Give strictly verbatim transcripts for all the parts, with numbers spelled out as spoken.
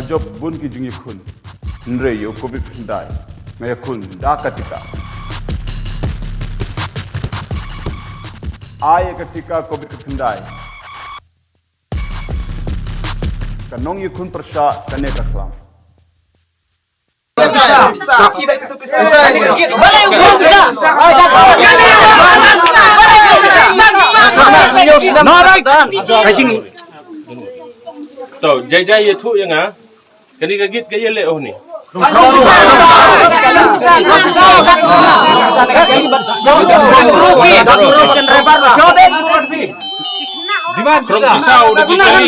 Jop bun ki jingïakhun. Hynrei ïa u covid khyndai nga ïakhun da ka tika. Ai ïa ka tika covid khyndai. Ka nongïakhun pyrshah kane ka khlam. To, jai jai ïathuh ïa nga. Kane ka git ka ïaleh oh ni. Krong Pisa u da ki kali.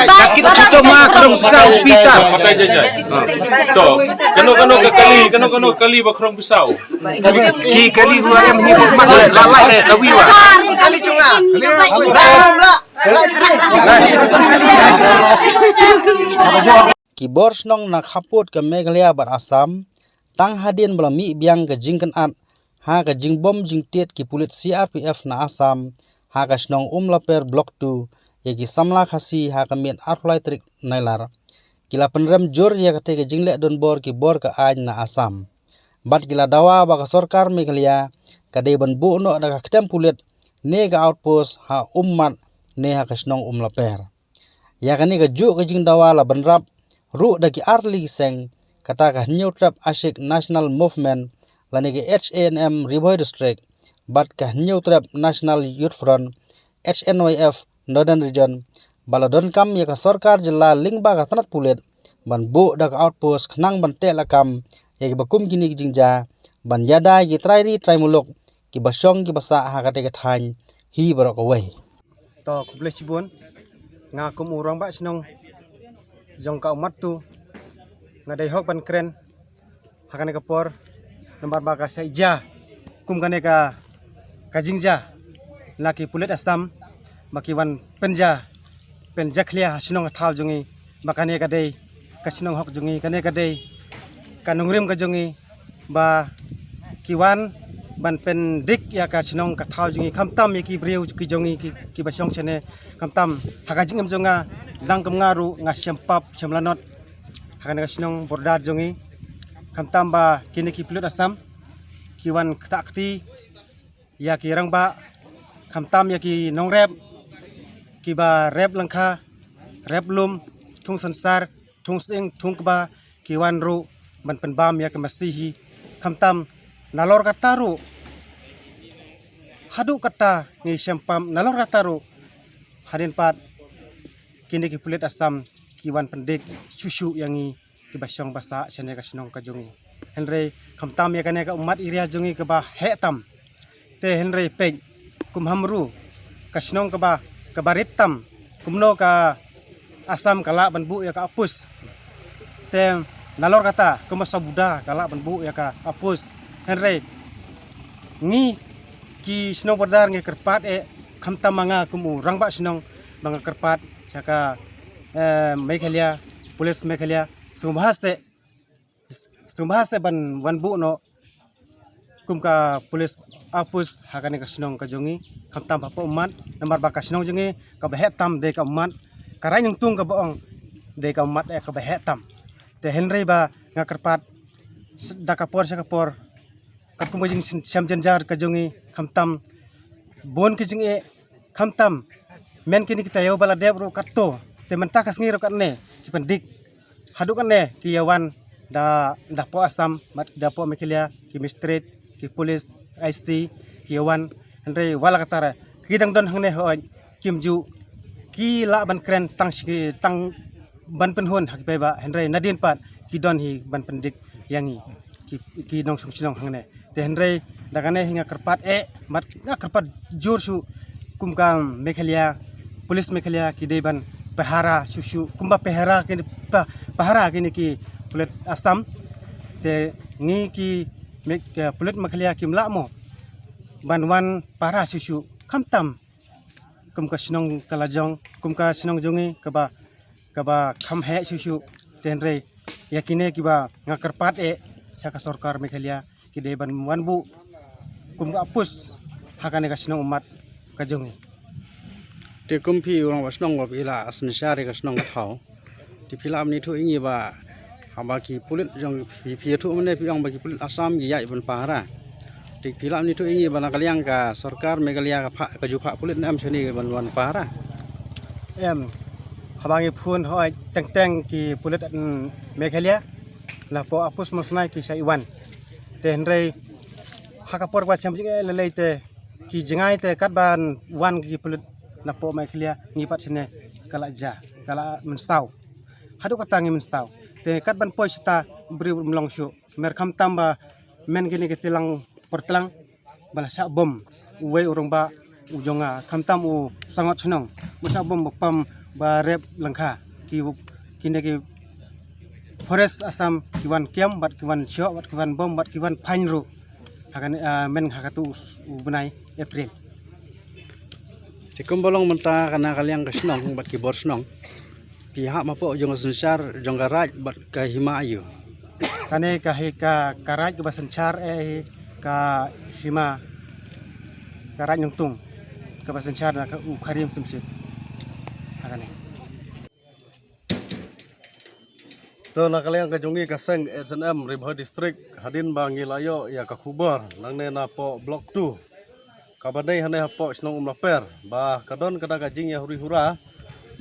Sakit kita ma Krong Pisa u pisa. Patai jai jai. To, kano kano ka kali, kano kano ka kali ba Krong Pisa u. Ki kali hua em hi bok mat la la eh tawi wa. Ki bor shnong na khappud ka Meghalaya bad Assam tang hadien ba la mih biang ka jingkynad ha ka jingbom jingtied ki pulit C R P F na Assam ha ka shnong Umlaper Block two ïa ki samla Khasi ha ka miet arphew lai tarik Nailar. Ki la pynrem jur ïa katei ka jingleh donbor ki bor ka aiñ na Assam. Bad ki la dawa ba ka sorkar Meghalaya ka dei ban buh noh da ka ktem pulit ne ka outpost ha Ummat ne ha ka shnong Umlaper. Ïa kane ka juh ka jingdawa la bynrap ruh da ki artylli ki seng, kata ka Hynñiewtrep Ashik National Movement lane ka H A N M Ri Bhoi District bad ka Hynñiewtrep National Youth Front, H N Y F Northern Region, ba la donkam ïa ka sorkar jylla lyngba ka tnat pulit ban buh da ka outpost khnang ban teh lakam ïa kiba kum kine ki jingjia ban ïada ïa ki trai ri trai muluk kiba shong kiba sah ha katei ka thaiñ hi baroh kawei. To, khublei shibun. Nga kum u rangbah shnong jong ka Ummat tu, nga dei hok ban kren ha kane ka por, namar ba ka shah jia kum kane ka, ka jingjia na ki pulit Assam ba ki wan pynjia, pynjakhlia ha shnong ha thaw jong ngi, ba kane ka dei ka shnong hok jong ngi, kane ka dei ka nongrim ka jong ngi, ba ki wan ban pyndik ïa ka shnong ka thaw jong ngi, khamtam ïa ki briew ki jong ngi ki, kiba shong shane, khamtam ha ka jingim jong nga, dang kum nga ruh nga shem pap shem lanot ha kane ka shnong border jong ngi, khamtam ba kine ki pulit Assam ki wan ktah kti ïa ki rangbah, khamtam ïa ki nongrep kiba rep lyngkha, rep lum, thung sansar, thung sying, thung kba, ki wan ruh ban pynbam ïa ka masi hi, khamtam nalor kata ruh, haduh kata ngi shem pap, nalor kata ruh hadien pat kine ki pulit Assam ki wan pyndik shuh shuh ïa ngi kiba shong ba sah shane ka shnong ka jong ngi. Hynrei khamtam ïa kane ka Ummat area jong ngi kaba heh tam. Te hynrei peit, kum Hynñiewtrep, ka shnong kaba, kaba rit tam, kumno ka Assam ka lah ban buh ïa ka outpost. Te nalor kata, kum Sabuda ka lah ban buh ïa ka outpost. Hynrei ngi ki shnong border ngi kyrpad eh, khamtam ma nga kum u rangbah shnong ba nga kyrpad sha ka, eh, Meghalaya, Police Meghalaya, sngewbha seh, sngewbha seh ban wan buh noh kum ka police outpost ha kane ka shnong ka jong ngi, khamtam hapoh Ummat, namar ba ka shnong jong ngi kaba heh tam dei ka Ummat, ka rai nongtung kaba ong dei ka Ummat eh kaba heh tam. Te hynrei ba nga kyrpad da ka por sha ka por, katkum ka jingshem jynjar ka jong ngi, khamtam bun ki jingeh, khamtam men kine ki taïew ba la dep ruh katto, te mynta ka sngi ruh katne ki pyndik. Haduh katne ki ïa wan da, da hapoh Assam bad da hapoh Meghalaya, ki magistrate, ki police, I C, ki ïa wan. Hynrei wat la katta re ki dang don hangne hooid, kim ju, ki lah ban kren tang shi, tang ban pynhun ha ki paidbah, hynrei nadien pat ki don hi ban pyndik ïa ngi ki, ki nongshong shnong hangne. Te hynrei da kane hi nga kyrpad eh, mat nga kyrpad jur shuh kum ka Meghalaya, Police Meghalaya ki dei ban pahara shuh shuh kumba pahara kine, pa-, pahara kine ki pulit Assam. Te ngi ki Me-, ki pulit Meghalaya kim lah mo ban wan pahara shuh shuh, khamtam kum ka shnong ka la jong, kum ka shnong jong ngi kaba, kaba kham heh shuh shuh. Te hynrei ïa kine kiba nga kyrpad eh sha ka sorkar Meghalaya, ki dei ban wan buh kum ka outpost ha kane ka shnong Ummat ka jong ngi. Te kum phi u rangbah shnong ba phi la synshar ïa ka shnong ka thaw. Te phi la mynta ïathuh ïa ngi ba haba ki pulit jong phi, phi ïathuh mynne phi ong ba ki pulit Assam ki ïaid ban pahara. Te phi la mynta ïathuh ïa ngi ba na ka liang ka sorkar Meghalaya ka phah, ka ju phah pulit ne em shane ban, ban pahara. Em, haba ngi phone hoi teng teng ki pulit, mm, Meghalaya, napoh Upper Small Sinai ki sa ïa wan. Te hynrei ha ka por ba shem jingeh lei lei te ki jngai te katba wan ki pulit napoh Meghalaya ngi pat shane ka la jia, ka la mynsaw. Haduh katta ngi mynsaw. Te katban poi shata briew ym long shuh. Mer khamtam ba men kine ki tilang por tlang ba la shah bom uwei u rangbah u jong nga, khamtam u sangot shnong, ba shah bom ba pam ba rep lyngkha ki, kine ki forest Assam ki wan kem bad ki wan shoh bad ki wan bom bad ki wan phain ruh. Ha kane, ah, men ha katu u, u bnai April. Te kumba long mynta ka na ka liang ka shnong bad ki bor shnong, phi hap hapoh jong ka synshar jong ka raid bad ka hima aiu? Kane ka hi ka, ka raid kaba synshar eh ka hima ka raid Nongtung kaba synshar na ka u Karim Sumsip. Ha kane. To na ka liang ka jong ngi ka seng S N M Ri Bhoi District, hadien ba ngi la ïoh ïa ka khubor nangne napoh Block two kaba dei hangne hapoh shnong Umlaper ba ka don kata ka jingïahuri hura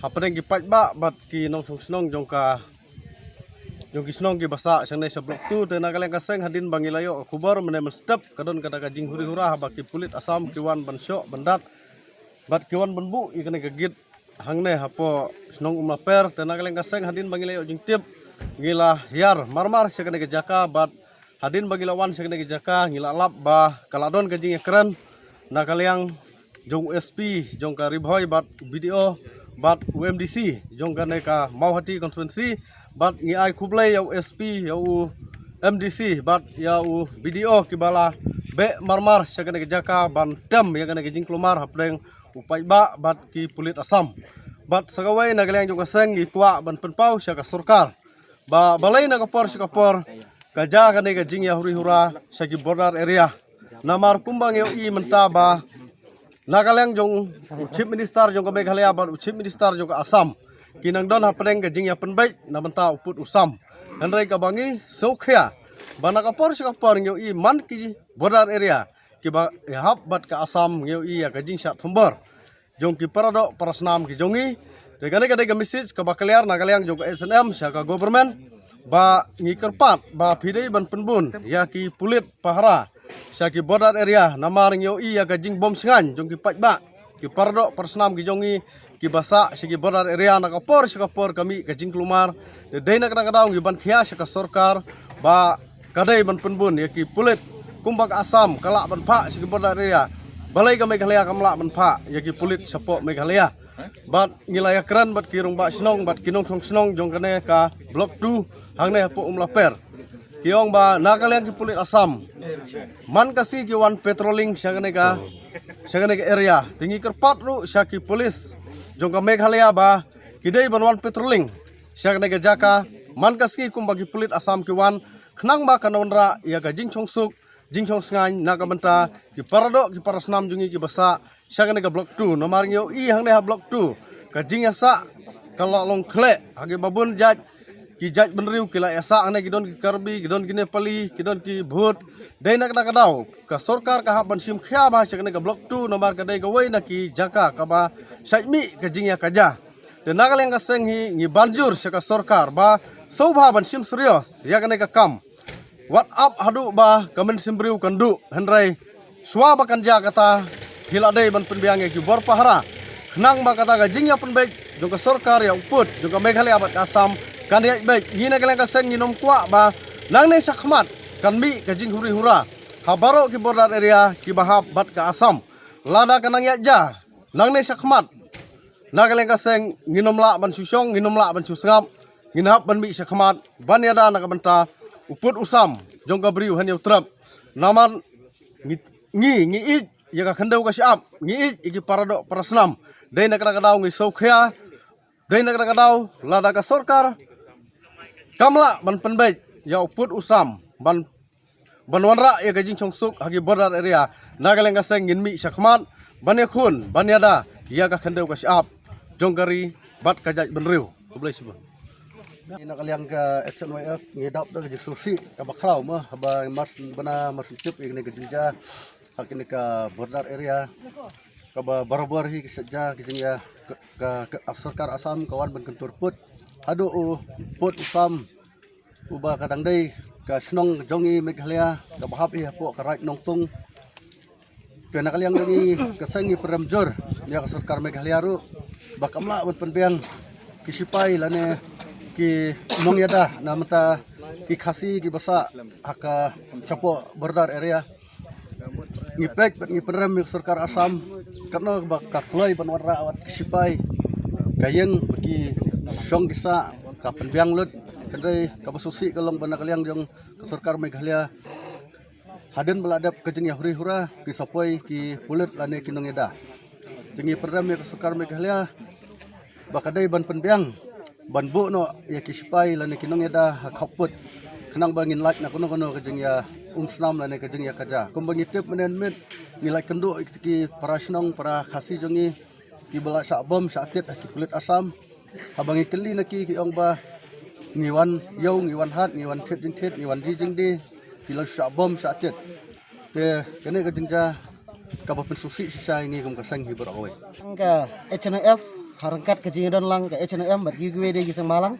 hapdeng ki paidbah bad ki nongshong shnong jong ka, jong ki shnong kiba sah shangne sha Block two. Te na ka liang ka seng hadien ba ngi la ïoh ka khubor mynne mynstep ka don kata ka jinghuri hura haba ki pulit Assam ki wan ban shoh ban dat bad ki wan ban buh ïa kane ka gate hangne hapoh shnong Umlaper. Te na ka liang ka seng hadien ba ngi la ïoh jingtip ngi la hiar marmar sha kane ka jaka bad hadien ba ngi la wan sha kane ka jaka ngi la lap ba ka la don ka jingïakren na ka liang jong u S P jong ka Ri Bhoi bad u B D O bad u M D C jong kane ka Mawhati constituency. Bad ngi ai khublei ïa u S P, ïa u M D C bad ïa u B D O kiba la beh marmar sha kane ka jaka ban tem ïa kane ka jingkulmar hapdeng u paidbah bad ki pulit Assam. Bad sa kawei na ka liang jong ka seng ngi kwah ban pynpaw sha ka sorkar ba balei na ka por sha ka por ka jia kane ka jingïahuri hura sha ki border area. Namar kumba ngi ïohi mynta ba na ka liang jong u Chief Minister jong ka Meghalaya bad u Chief Minister jong ka Assam ki nang don hapdeng ka jingïapynbeit na bynta u pud u sam. Hynrei kaba ngi sngewkhia ba na ka por sha ka por ngi ïohi man ki border area kiba ïahap bad ka Assam ngi ïohi ïa ka jingshah thombor jong ki paradoh parasnam ki jong ngi. Te kane ka dei ka message kaba clear na ka liang jong ka S N M sha ka government ba ngi kyrpad ba phi dei ban pynbun ïa ki pulit pahara sha ki border area namar ngi ïohi ïa ka jingbym shngaiñ jong ki paidbah ki paradoh parasnam ki jong ngi kiba sah sha ki border area na ka por sha ka por ka mih ka jingkulmar. Te dei na kata ka daw ngi ban khia sha ka sorkar ba ka dei ban pynbun ïa ki pulit kumba ka Assam ka lah ban phah sha ki border area, balei ka Meghalaya kam lah ban phah ïa ki pulit shapoh Meghalaya? Bad ngi la ïakren bad ki rangbah shnong bad ki nongshong shnong jong kane ka Block two hangne hapoh Umlaper. Ki ong ba na ka liang ki pulit Assam man ka sngi ki wan patrolling sha kane ka, sha kane ka area. Te ngi kyrpad ruh sha ki pulit jong ka Meghalaya ba ki dei ban wan patrolling sha kane ka jaka man ka sngi kumba ki pulit Assam ki wan khnang ba kan wanrah ïa ka jingshong suk jingshong shngaiñ na ka bynta ki paradoh ki parasnam jong ngi kiba sah sha kane ka Block two. Namar ngi ïohi hangne ha Block two ka jingïasah ka la long khleh ha kiba bun jait, ki jait bynriew ki la ïasah hangne, ki don ki Karbi, ki don ki Nepali, ki don ki Bhut. Dei na kata ka daw ka sorkar ka hap ban shim khia bha sha kane ka Block two namar ka dei kawei na ki jaka kaba shait mih ka jingïakajia. Te na ka liang ka seng hi ngi ban jur sha ka sorkar ba sngewbha ban shim serious ïa kane ka kam. Wat ap haduh ba ka mynsiem briew kan duh, hynrei shuwa ba kan jia kata hi la dei ban pynbiang ïa ki bor pahara khnang ba kata ka jingïapynbeit jong ka sorkar ïa u pud jong ka Meghalaya bad ka Assam kan ïaid beit. Ngi na ka liang ka seng ngin ym kwah ba nangne shakhmat kan mih ka jinghuri hura ha baroh ki border area kiba hap bad ka Assam. Lada ka nang ïaid jia nangne shakhmat na ka liang ka seng ngin ym lah ban shu shong, ngin ym lah ban shu sngap, ngin hap ban mih shakhmat ban ïada na ka bynta u pud u sam jong ka briew hangne u trep. Namar ngi, ngi, ngi ïeit ïa ka khyndew ka shyiap, ngi ïeit ïa ki paradoh parasnam. Dei na kata ka daw ngi sngewkhia, dei na kata ka daw lada ka sorkar kam lah ban pynbeit ïa u pud u sam ban ban wanrah ïa ka jingshong suk ha ki border area na ka liang ka seng ngin mih shakhmat ban ïakhun ban ïada ïa ka khyndew ka shyiap jong ka ri bad ka jaitbynriew. Khublei shibun. Na ka liang ka H N Y F ngi dap da ka jingsngewsih kaba khraw mo, haba mar bana mar sngewtip ïa kane ka jingjia ha kane ka border area, kaba barabor hi ka jia ka jingïa ka, ka, ka sorkar Assam ka wan ban kyntur pud haduh u pud u sam uba ka dang dei ka shnong jong ngi Meghalaya kaba hap hi hapoh ka Raid Nongtung. Te na ka liang jong ngi ka seng ngi pynrem jur ïa ka sorkar Meghalaya ruh ba kam lah ban pynbiang ki sipai lane ki nongïada na bynta ki Khasi kiba sah ha ka shapoh border area. Ngi peit bad ngi pynrem ïa ka sorkar Assam katno ba ka kloi ban wanrah wat ki sipai, ka ïing ba ki shong ki sah ka pynbiang lut. Hynrei kaba sngewsih ka long ba na ka liang jong ka sorkar Meghalaya, hadien ba la dep ka jingïahuri hura, ki sa poi ki pulit lane ki nongïada. Te ngi pynrem ïa ka sorkar Meghalaya ba ka dei ban pynbiang, ban buh noh ïa ki sipai lane ki nongïada ha khap pud, khnang ba ngin lait na kano kano ka jingïa umsnam lane ka jingïa kaja. Kumba ngi tip mynne mynmiet, ngi la ïakynduh ïa ki para shnong, para Khasi jong ngi kiba la shah bom shah tied ha ki pulit Assam. Haba ngi kylli na ki, ki ong ba ngi wan ïew, ngi wan hat, ngi wan thied jingthied, ngi wan die jingdie, ki la shah bom shah tied. Te kane ka jingjia kaba pynsngewsih shisha ïa ngi kum ka seng hi baroh kawei. Ka H N Y F, ha ryngkat ka jingdon lang ka H N Y F bad kiwei kiwei de ki seng bhalang,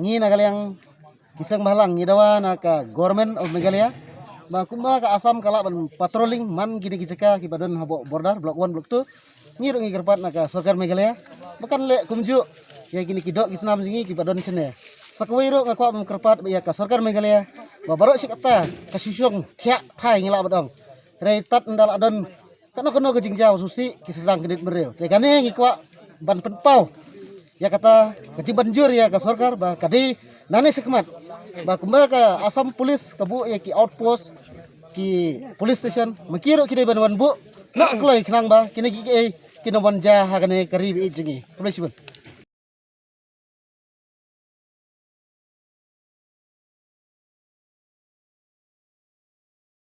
ngi na ka liang ki seng bhalang ngi dawa na ka Government of Meghalaya ba kumba ka Assam ka lah ban patrolling man kine ki jaka kiba don hapoh border Block One, Block Two, ngi ruh ngi kyrpad na ka sorkar Meghalaya ba kan leh kumjuh ïa kine ki doh ki snam jong ngi kiba don shane. Sa kawei ruh nga kwah ban kyrpad ïa ka sorkar Meghalaya ba baroh shi katta ka shisha thiah thai ngi lah ban ong, hynrei tad ynda la don kano kano ka jingjia ba sngewsih ki sa sdang kyndit bynriew. Te kane ngi kwah ban pynpaw ïa kata ka jingbanjur ïa ka sorkar ba ka dei nangne shakhmat ba kumba ka Assam Police ka buh ïa ki outpost, ki police station, ma ki ruh ki dei ban wan buh noh kloi khnang ba kine kiei kiei kin ym wan jia ha kane ka ri ba ïeit jong ngi. Khublei shibun.